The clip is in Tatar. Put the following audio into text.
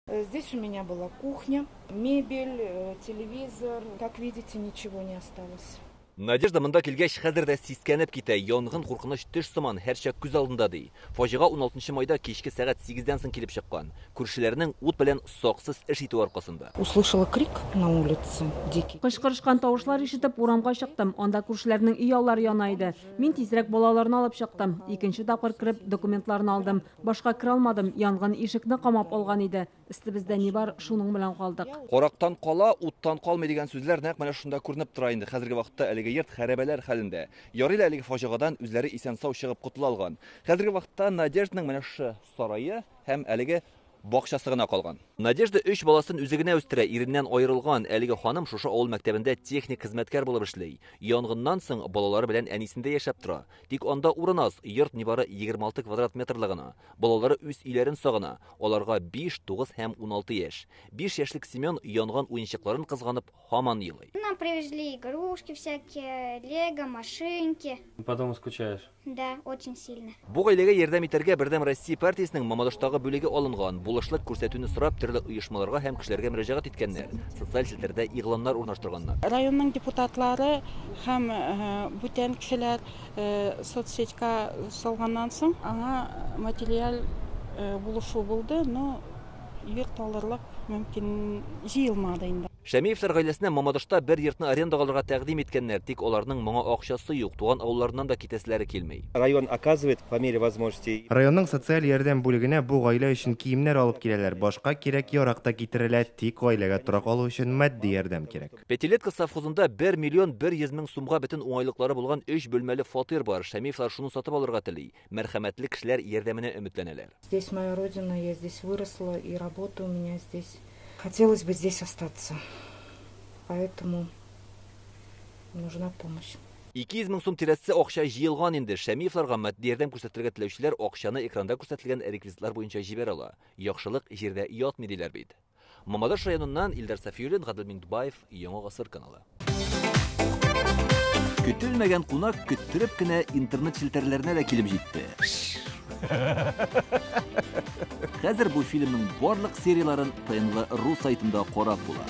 Здесь у меня была кухня, мебель, телевизор. Как видите, ничего не осталось. Надежда монда килгәч хәзер дә сискәнеп китә. Янгын куркыныч төш сыман һәрчак күз алдында ди. Фаҗига 16 майда кичке сәгать 8-дән соң килеп чыккан. Күршеләрнең ут белән саксыз эш итүе аркасында. Услышала крик на улице, дикий. Кычкырышкан тавышлар ишетеп урамга чыктым. Анда күршеләрнең өй аллары яна иде. Мин тизрәк балаларны алып чыктым. Икенче тапкыр кереп документларны алдым. Башка керә алмадым. Янгын ишекне камап алган иде. Өстебездә ни бар, шуның белән калдык. Карактан кала, уттан калмый дигән сүзләр нәкъ менә шунда күренеп тора инде. Хәзерге вакытта әлеге йорт хәрабәләр хәлендә. Ярый ла әлеге фаҗигадан үзләре исән-сау чыгып котыла алган. Хәзерге вакытта Надежданың менә шушы сарае һәм әлеге бакчасы гына калган. Надежда өч баласын үзе генә үстерә, иреннән аерылган. Әлеге ханым шушы авыл мәктәбендә техник хезмәткәр булып эшли. Янгыннан соң балалары белән әнисендә яшәп тора. Тик анда урын аз, йорт нибары 26 квадрат метрлы гына. Балалары үз өйләрен сагына. Аларга 5, 9 һәм 16 яшь. 5 яшьлек Семен янган уенчыкларын кызганып һаман елый. Нам привезли игрушки всякие, лего, машинки. По дому скучаешь? Да, очень сильно. Бу гаиләгә ярдәм итәргә Бердәм Россия партиясенең Мамадыштагы бүлеге алынган. Булышлык күрсәтүне сорап төрле оешмаларга һәм кешеләргә мөрәҗәгать иткәннәр. Социаль челтәрдә игъланнар урнаштырганнар. Районның депутатлары һәм бүтән кешеләр соцсетька салганнан соң аңа материаль булышу булды, но йорт алырлык мөмкин җыелмады инде. Шәмиевләр гаиләсенә Мамадышта бер йортны арендага алырга тәкъдим иткәннәр, тик аларның моңа акчасы юк, туган авылларыннан да китәселәре килми. Район оказывает по мере возможностей. Районның социаль ярдәм бүлегенә бу гаилә өчен киемнәр алып киләләр, башка кирәк-ярак та китерелә, тик гаиләгә торак алу өчен матди ярдәм кирәк. Пятилетка совхозында 1 миллион 100 мең сумга бөтен уңайлыклары булган 3 бүлмәле фатир бар. Шәмиевләр шуны сатып алырга тели. Мәрхәмәтле кешеләр ярдәменә өметләнәләр. Здесь моя родина, я здесь выросла и работа у меня здесь. Хотелось бы здесь остаться, поэтому нужна помощь. 200 мең сум тирәсе акча җыелган инде. Шәмиевләргә матди ярдәм күрсәтергә теләүчеләр акчаны экранда күрсәтелгән реквизитлар буенча җибәрә ала. Яхшылык җирдә ятмый диләр бит. Мамадыш районыннан Илдар Сафиуллин, Гадел Миндубаев, Яңа Гасыр каналы. Көтелмәгән кунак көттереп кенә интернет челтәрләренә дә килеп җитте. Хәзер бу фильмның барлык серияларын ТНВ.ру сайтында карап була.